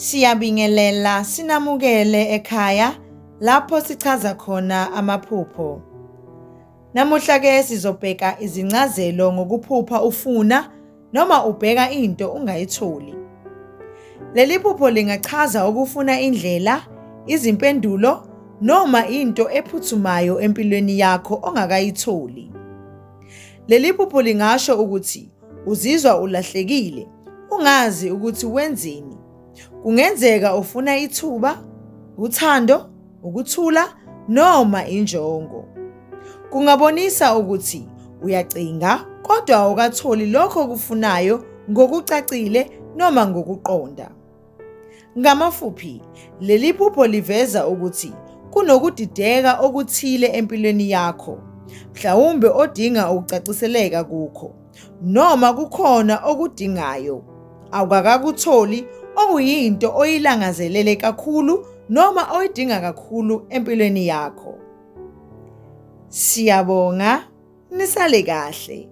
Siyabingelela sinamukele ekhaya lapho sichaza khona amaphupho. Namuhla ke sizobheka izincazelo ngokuphupha ufuna noma ubheka into ungayitholi. Leli phupho lingachaza ukufuna indlela, izimpendulo noma into ephuthumayo empilweni yakho ongakayitholi. Leli phupho lingasho ukuthi uzizwa ulahlekile, ungazi ukuthi wenzeni. Kungenzeka ufuna ithuba, uthando, ukuthula noma injongo. Kungabonisa ukuthi uyacinga kodwa awukatholi lokho okufunayo ngokucacile noma ngokuqonda. Ngamafuphi, leli phupho liveza ukuthi kunokudideka okuthile empilweni yakho, mhlawumbe odinga ukucaciseleka kukho, noma kukhona okudingayo awukakakutholi okuyinto oyilangazelele kakhulu noma oyidinga kakhulu empilweni yakho. Siyabonga, nisale kahle.